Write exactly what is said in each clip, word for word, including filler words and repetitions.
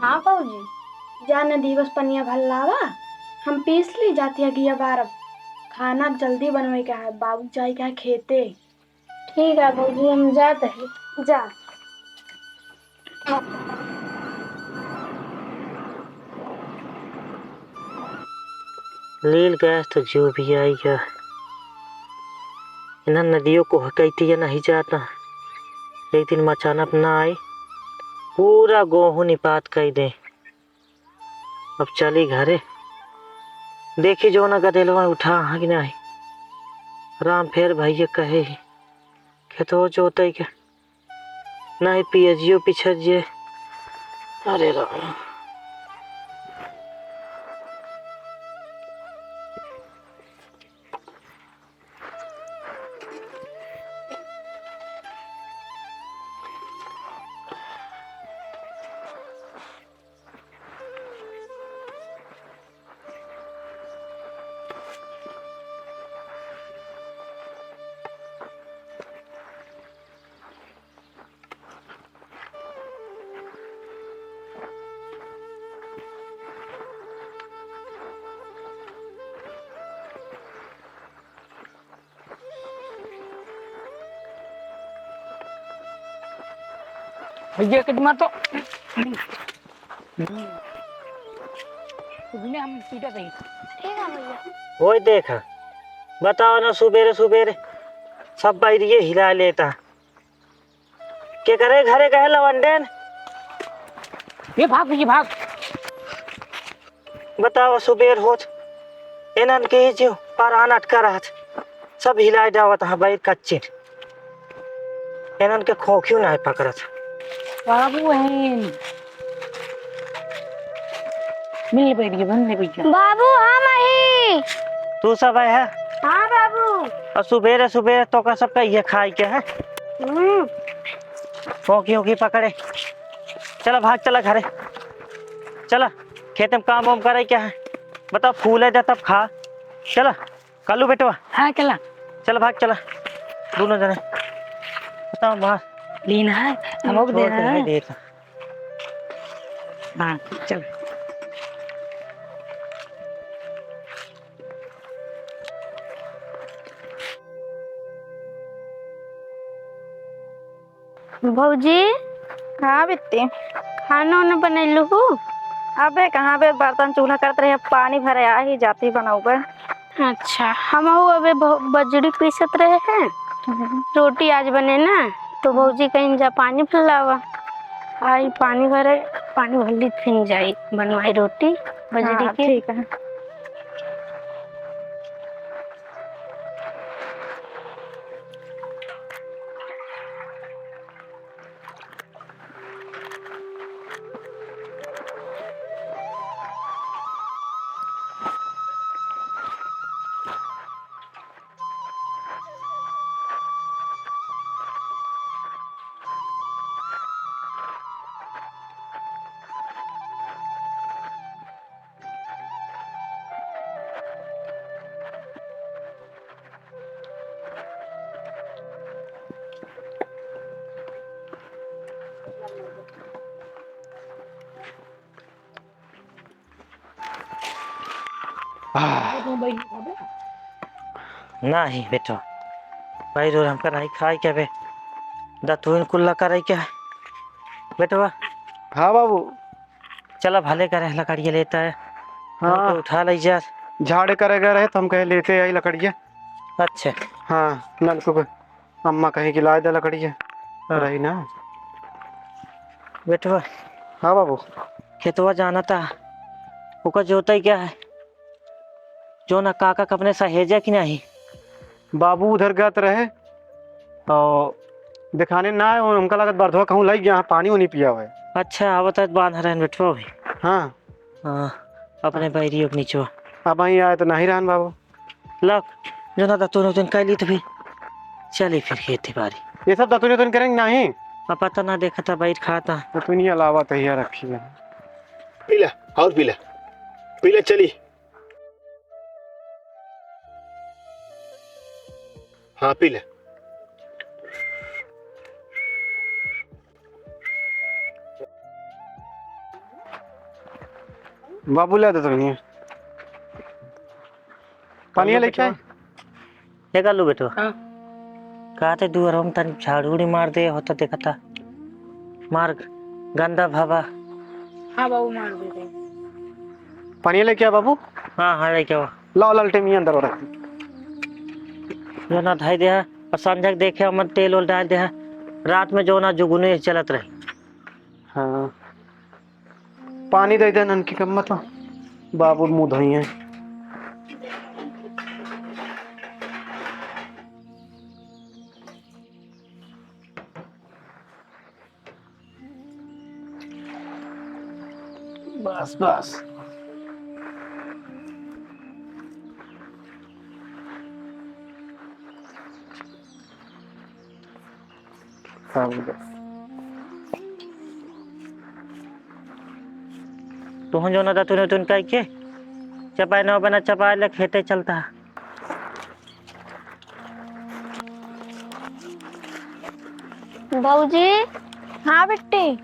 हाँ भौजी, जा नदीवा से पनिया भर लावा, हम पीस ली जाती है गिया बारब। खाना जल्दी बनवे के है, बाबू जाए के है खेते। ठीक है भौजी, हम जात है। जा। लील गैस तो जो भी आई गया। इन्हन नदियों को हकैती या नहीं जाता। एक दिन अचानक ना आई, पूरा गोहूं निपात कई दे। अब चली घरे, देखी जो ना गदेलवा उठा है कि नहीं। राम फेर भैया कहे ही, खेतवा जोतई के, नहीं पियजियो पिछजिए। अरे राम। भैया, कितना तो तूने हम सीधा सही। ठीक है भैया। वही देखा, बताओ ना, सुबेरे सुबेरे सब बैरिये हिला लेता। के करे घरे गए लवंडेन? ये भाग, ये भाग। बताओ, सुबेर होत, इन्हन के ही जो परान अटका रहत, सब हिलाए डावत हा बैर कच्चिन। इन्हन के खोखियो नाय पकड़त। बाबू हैं। मिल ले बैठ के, बन ले बैठ जा। बाबू, हम ही। तू सब है? हाँ बाबू। और सुबेरे सुबेरे तो का सब का ये खाई के है? हम्म। खोखी ओखी पकड़े। चला भाग, चला घरे। चला, खेत में काम वाम करे क्या है? बताओ, फूले दे तब खा। चला, कालू बेटवा। हाँ, चला। चला भाग, चला। दोनों जने। बताओ, माँ। लीन है, हम लोग दे छोड़ के रहे नहीं हैं। देता। हाँ, चल। भौजी। हाँ बिट्टी। खाना उना बनैलू हू? अबे कहाँ बे, बर्तन चूल्हा करत रहे, अब पानी भरे आ ही जाती बनौबे। अच्छा, हमहू अबे ब-, बजड़ी पीसत रहे हैं। हम्म। रोटी आज बने ना, तो भौजी कहीं जा पानी भर लावा। आई पानी भरे, पानी भर ली फिर जाई बनवाई रोटी बजड़ी हाँ, के। ठीक है। आह। नाही बेटवा, भाई रोर हमका नाही खाए के बे, दतुइन कुल्ला करे के है बेटवा। हाँ बाबू। चला भले करे लकड़िया लेता है, हाँ। हमके उठा ले जा। झाड़े करे गए रहे तो हम कहे लेते आई लकड़िया। अच्छा। हाँ, नलकू पे अम्मा कहे कि लाए दे लकड़िया। हाँ। रही ना। बेटवा। हाँ बाबू। खेतवा जाना था, ओकर जोतई क्या है? जो ना काका के अपने सहेजा कि नहीं? बाबू उधर गत रहे और दिखाने ना आए, उनका लागत बरधवा कहूँ लग गया, पानी उनी पिया हुआ है। अच्छा, आवत है बांध रहे हैं बेटवा भी। हाँ। हाँ, अपने बैरियो के नीचवा। अब वहीं आए तो नहीं रहन बाबू। लग, जो ना तो तूने उतन कह ली तो फिर चली फिर खेती बारी। ये सब दतुनी उतन करेंगे नहीं? अब पता ना देखा था बैठ खाता। दतुनी अलावा तो हिया रखी है। पीला, और पीला। पीला चली। हाँ, पी ले। बाबू ले दे तो नहीं। पानी लेके आए? ये कर लो बेटवा। हाँ। कहते दुअरवा में तनी झाड़ू उड़ी मार दे, होता देखता। मार गंदा भवा। हाँ बाबू, मार देते। पानी लेके आ बाबू। हाँ, हाँ, लेके आओ। लाओ लालटेन, ये अंदर हो रहा है। जो ना धाई दे है, और संझक देखे हमन तेल ओल डाल दे है। रात में जो ना जुगुने चलत रहे। हाँ। पानी दे दे ननकी कम्मा तो। बाबू मुँह धोइए। बस, बस। हाँ, बस। तुहन जो ना तुने तुन कह के चपाई ना बना, चपाई ले खेते चलता। भौजी। हाँ बिट्टी।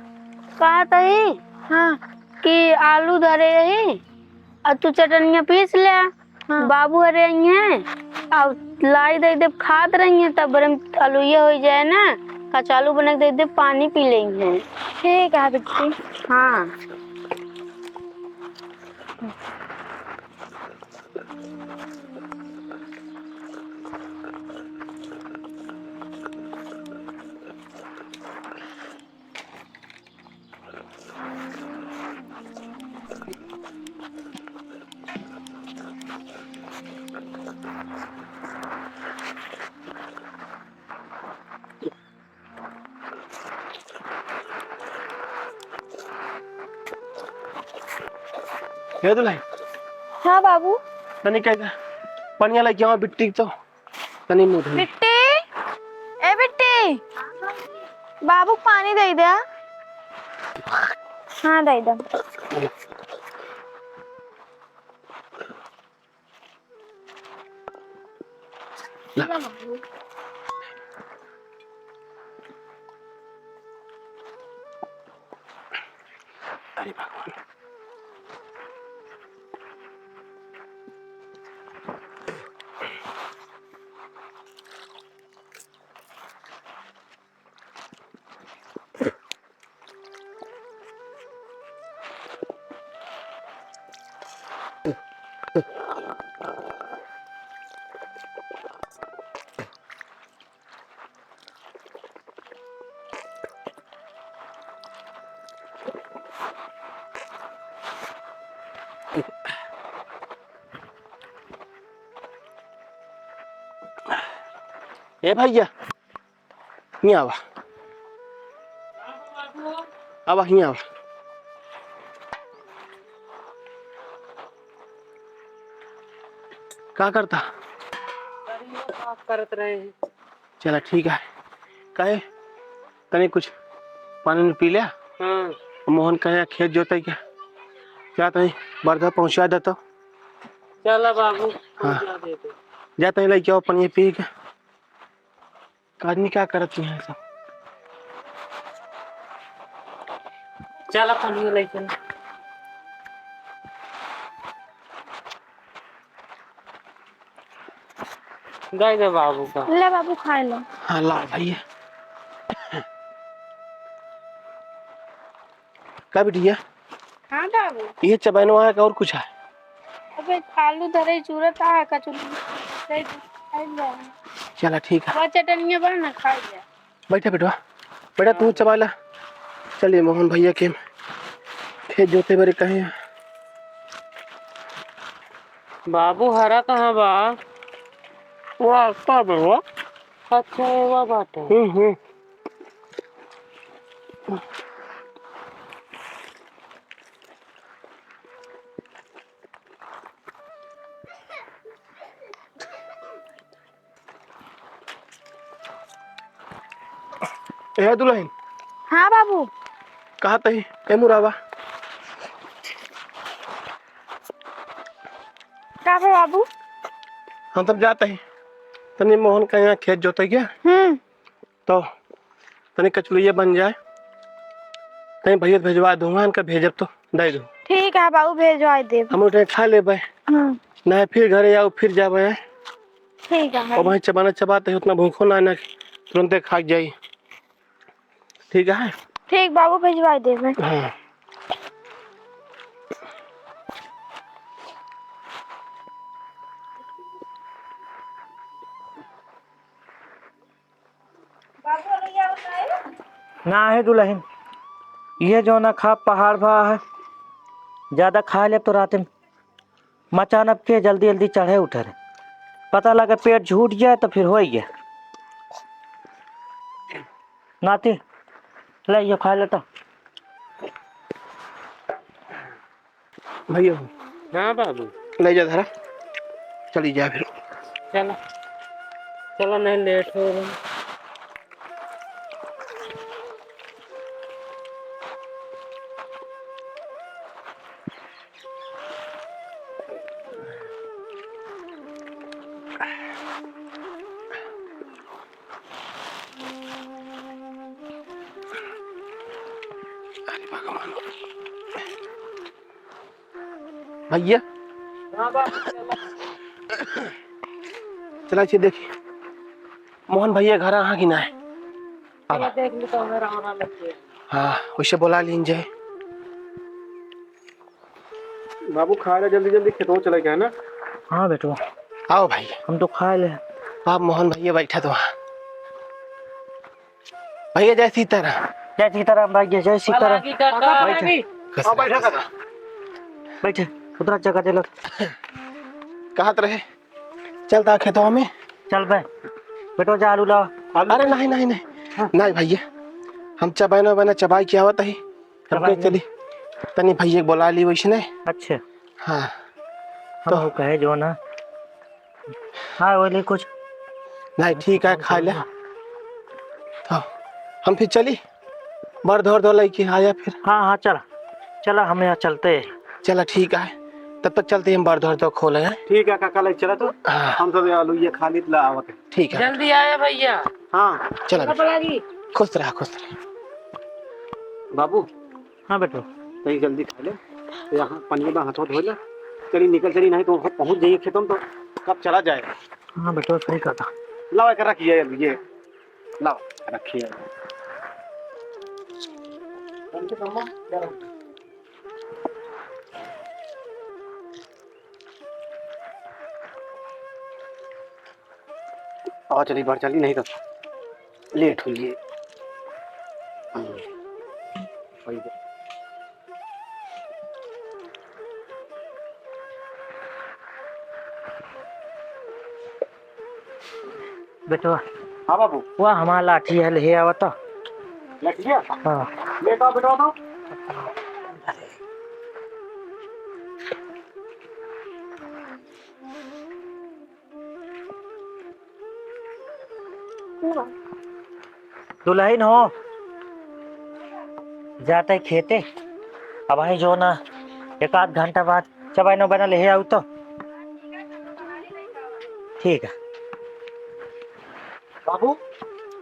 कहा तही? हाँ। कि आलू धरे रही और तू चटनिया पीस ले। हाँ। बाबू हरे आई हैं और लाई दे दे, खात रही हैं, तब बरे में अलुइया हो जाए ना, कचालू बना के दे दे, पानी पी लेंगे। ठीक है बिट्टी। हाँ। हे दुल्हन। हाँ बाबू। तनी कह दे, पनिया लेके आओ बिट्टी तो। तनी मुँह धो। बिट्टी, ए बिट्टी, बाबू पानी दे दे। हाँ, दे दे। अरे भगवान। ए भैया, हियाँ आवा। आवा, हियाँ आवा। का करता? अरे, ये साफ करत रहे हैं। चला, ठीक है। काहे? तनी कुछ पानी उनी पी ले। हाँ। मोहन कहे खेत जोते क्या? क्या तनी बरधा पहुँचा देता? चला बाबू, हाँ। पहुँचा देते। जा तनी लेके आओ पानी पी के। आदमी का करत है सब? चला, पानी लेके ना। दे दे बाबू का। ले बाबू, खाए लो। हाँ, ला भैया। का बिटिया? हाँ बाबू। ये चबैनवा है कि और कुछ है? अबे आलू धरे, चूरा था, कचौड़ी, दे दे, खाई ले। चला ठीक है। वो चटनिया बा ना, खाई ले। बैठा बेटवा, बेटा तू चबा ला। चलिए मोहन भैया के खेत जोते बरे कहे हैं। बाबू हरा कहाँ बा? वो रास्ता में हुआ। अच्छा, ये वो बाटे। हम्म, हम्म। ए दुल्हन। हाँ बाबू। कहा तही, ए मुरावा। का बा बाबू? हम तब जात ही, तनी मोहन का यहाँ खेत जोते क्या? हम्म। तो तनी कचलुइया बन जाए। तई भैया भेजवा दूंगा, इनका भेजब तो दे दो। ठीक है बाबू, भेजवा देब। हम उठे खा लेबे। हम्म। नहीं फिर घरे आओ, फिर जाबे। ठीक है। और वहीं चबाना चबाते ही उतना भूखो ना, ना तुरंते खा जाई। ठीक है। ठीक बाबू, भेजवा देबे। हाँ। ना है दुलहिन, ये जो ना खा पहाड़ भा है, ज्यादा खा लेब तो रात में मचानब के जल्दी जल्दी चढ़े उठे रहे। पता लगे पेट झूठ जाए तो फिर होई गया। नाती, ले यो खा लेता। भैया। हाँ बाबू। ले जा धरा। चली जा फिर। चला। चला, नहीं लेट हो रहा। अरे भगवान। भैया। हाँ बाबू, चला। चला, इसे देखी। मोहन भैया घर आहा कि ना है? चला, देख ली तो हमें राम राम लग गया। हाँ, उसे बुला लीन जाए। बाबू, खा ले जल्दी जल्दी, खेतवा चले के है ना? हाँ बेटवा। आओ भाई। हम तो खा ले। आप मोहन भैया बैठा तो वहाँ। भैया, जय सीताराम। जय सीताराम भैया, जय सीताराम। बैठे। बैठे, उतरा जगह दे लो। कहाँ त रहे? चलता खेतवा में। चल बे, बेटो जा आलू लावा। अरे नहीं, नहीं, नहीं। हाँ। नहीं भैया, हम चबाना वबाना चबाई के आवत ही। हमके चली, तनी भैया के बोला ली वैसने। अच्छा। हाँ। हम तो हो कहे जो ना। हाँ, वो ले कुछ। नहीं, ठीक है, खा ले। तो हम फिर चली, बर्द वर्द लइके आया फिर। हाँ, हाँ, चला। चला, हम यहाँ चलते हैं। चला, ठीक है। तब तक चलते हैं, हम बर्द वर्द खोले हैं। ठीक है काका, ले चला तो। हाँ। हम सब आलू ये खा ली, ला आवत है। ठीक है। जल्दी आया भैया। हाँ। चला बेटा। खुश रहा, खुश रहा। बाबू। हाँ बेटो। तई जल्दी खा ले। तो यहाँ पनिया में हाथों धो ले। चली निकल चली, नहीं तो वहाँ पहुँच जाइए खेतों तो कब चला जाए। हाँ बेटो, सही कहा था। लाओ एक रखिए ये, लाओ रखिए। कम से कम क्या रखिए? और चली बढ़ चली, नहीं तो लेट हुई है। हम्म, वही तो। बेटवा। हाँ बाबू। वह हमार लाठी है, ले आवा तो। लाठी है? हाँ। ले तो बेटवा तो। दुलहिन हो, जाते खेते, अब वही जो ना एक आध घंटा बाद चबाई नौ बना ले आऊ तो। ठीक है। बाबू।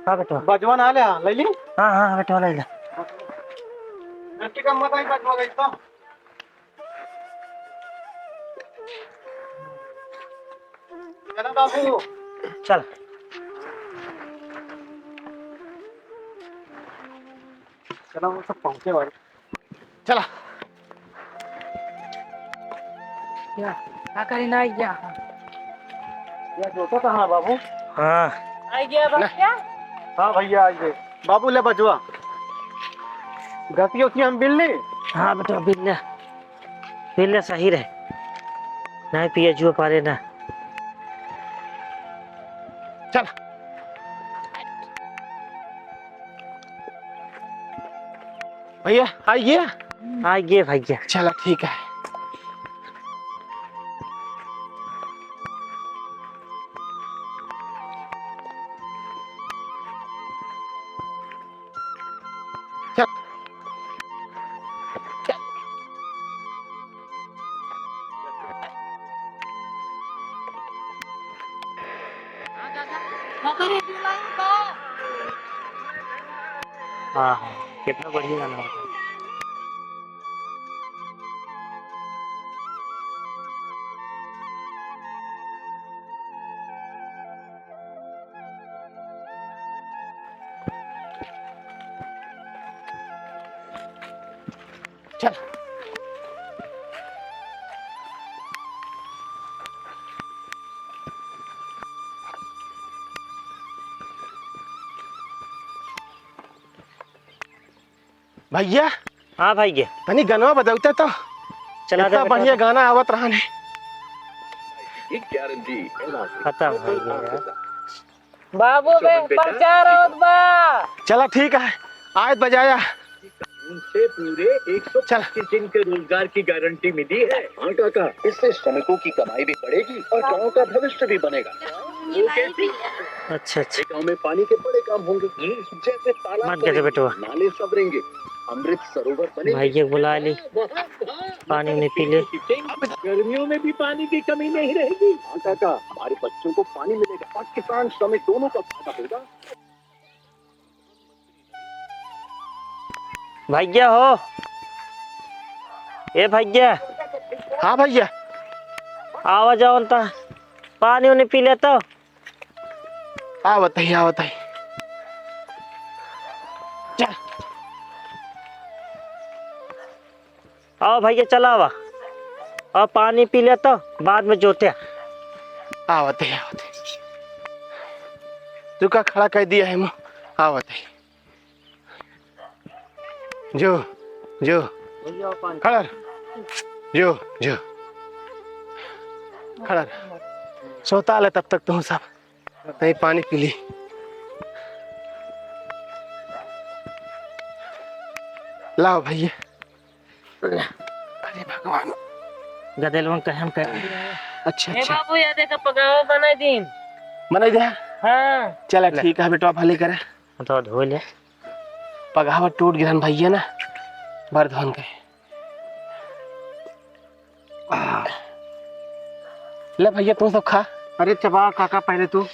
हाँ बेटवा। बजवा ना ले, हाँ, ले ली? हाँ, हाँ, बेटवा, ले ले। गलती का मत आई, बजवा गई तो। चला बाबू। चल। चला, वो सब पहुंचे वाले। चला। या, का करी ना या? या जोता कहाँ बाबू? हाँ। आई गया बाबू ना। क्या? हाँ भैया, आई गए। बाबू ले बचवा। गति उति हम बिल्ली? हाँ बेटा, बिल्ली। पहिले सही रहे, नहीं पिया जुआ पारे ना। चल भैया, आइए। आइए भैया। चला, ठीक है। चल। चल। हाँ, हाँ, कितना बढ़िया गाना होता है। चल। भइया। हाँ भइया। तनी गनवा बजावते तो। चला दे इतना बेटा। बढ़िया गाना आवत रहन है। खत्म हो गया यार। बाबू बे, प्रचार होत बा। चला ठीक है, आयत बजाया। से पूरे एक सौ पच्चीस दिन के रोजगार की गारंटी मिली है। हाँ काका, इससे श्रमिकों की कमाई भी बढ़ेगी और गांव का भविष्य भी बनेगा। वो कैसे? अच्छा, अच्छा। गांव में पानी के बड़े काम होंगे, जैसे तालाब बनेंगे, नाले संवरेंगे, अमृत सरोवर बनेंगे। भाई के बुला ली, पानी उनी पी ले। गर्मियों में भी पानी की कमी नहीं रहेगी। हाँ काका, हमारे बच्चों को पानी मिलेगा और किसान श्रमिक दोनों का फायदा होगा। भैया हो, ए भैया। हाँ भैया। आवा जाओ न ता, पानी उनी पी ले तो। आवत ही, आवत ही। चल। आओ भैया, चला आवा। और पानी पी ले तो बाद में जोते। आवत ही, आवत ही। तू का खड़ा कर दिया है मुँह? आवत ही। जो, जो। खड़ा रह। जो, जो। खड़ा रह। सोता ले तब तक तू सब। नहीं, पानी पी ली। लाओ भैया। अरे भगवान। गदेलवन कहे हम कहे। अच्छा, ए अच्छा। बाबू, या देखा, पगावा बनाई दीन। बनाई दे? हाँ। चला, ले। ठीक है बेटवा, भले करे। तो धो ले। पगावा टूट गिरन भैया ना, बर्धन के। आ। ले भैया, तू सब खा। अरे चबा काका, पहले तू।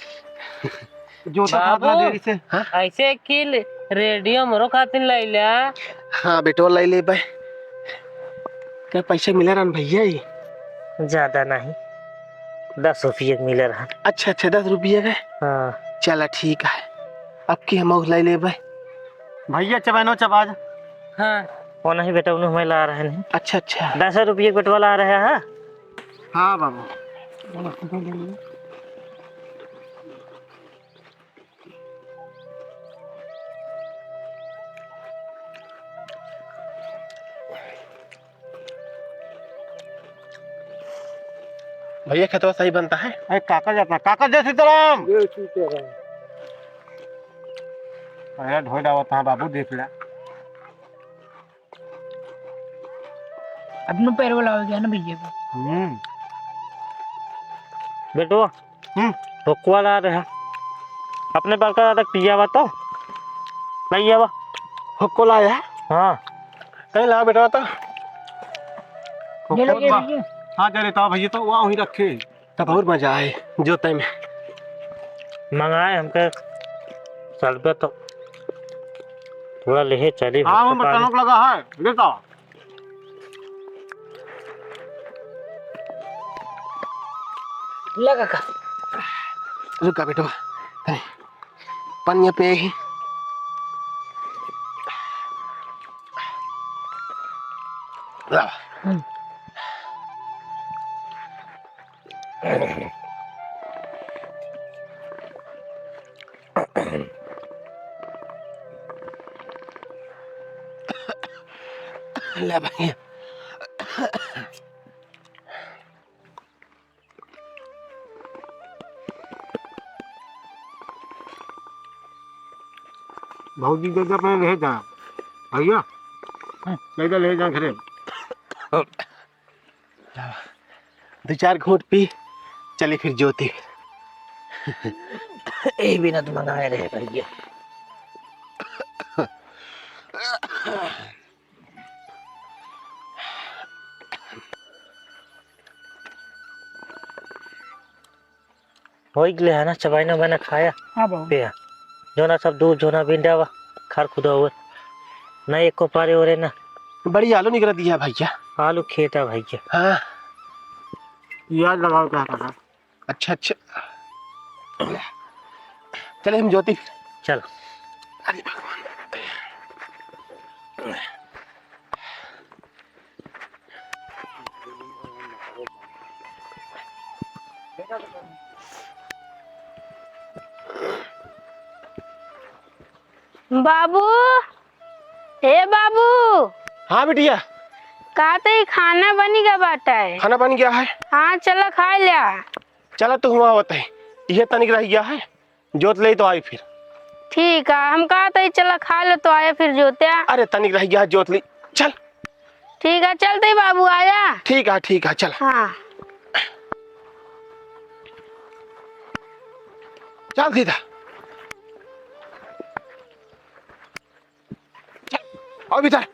जो तो बाबू, अपना देरी से। हाँ? ऐसे किल रेडियो मरो खातिर लैला। हाँ बेटो, लैले बे। का पैसा मिला रहन भैया? ये ज्यादा नहीं, दस रुपये के मिला रहन। अच्छा, अच्छा, दस रुपये के। हाँ। चला ठीक है, अब की हम और लैले बे। भैया चबैनो चबाज। हाँ। वो नहीं बेटा, उन्हों हमें ला रहे नहीं। अच्छा, अच्छा। दस रुपये के बेटवा ला रहे हैं। हाँ बाबू। भैया, खेतवा सही बनता है? अरे, काका जाता, काका, जय सीताराम। जय सीताराम। अरे, ढोई डावत हाँ बाबू, देख ले। अपनो पैर वाला हो गया ना भैया को। हम्म। बेटो, हम्म। हुक्का ला रहा। अपने बड़का दादा पिया बा तो। नहीं आवा। हुक्को लाया? हाँ। कहीं ला बेटा तो। ये लो, ये लो, ये। हाँ, जा रे, तो भैया तो वहाँ वहीं रखे। तब और मजा आए जोते में। मंगाए हमके शरबत तो थोड़ा लेहे चली, हाँ, हमको वो पानी। बर्तनों को लगा है, लेता। लगा का? रुका बेटवा, तनी पनिया पे ही। ला। हम्म। ले भाई। भौजी दे दे, अपने ले जा। भैया, हम्म। ले जा, ले जा घरे। दो चार घूंट पी, चली फिर जोती। ए बिना तो मंगाए रहे भैया। होइ गले है ना, चबाइना उबाइना खाया? हाँ बाबू। पिया। जोना सब दूध, जोना बिंडा बा, खर खुदा हुए। ना एको पारे ओरे ना। बड़ी आलू निकल दिया भैया। आलू खेता भैया। हाँ। प्याज लगाओ क्या करा? अच्छा, अच्छा। चले हम जोती। चल। अरे भगवान। बाबू, हे बाबू। हाँ बिटिया। का तई खाना बनी गया बाटा है? खाना बन गया है। हाँ, चला खाइ ल्या। चला तू हुआँ आवत है, इहे तनिक रहि गया है, जोत लेइ तो आई फिर। ठीक है, हम कहा तई चला खाइ ल्या तो आया फिर जोत्या। अरे तनिक रहि गया है, जोत लेइ, चल। ठीक है, चल तई बाबू आया। ठीक है, ठीक है, चल। हाँ। चल सीधा। चल, आओ भीतर।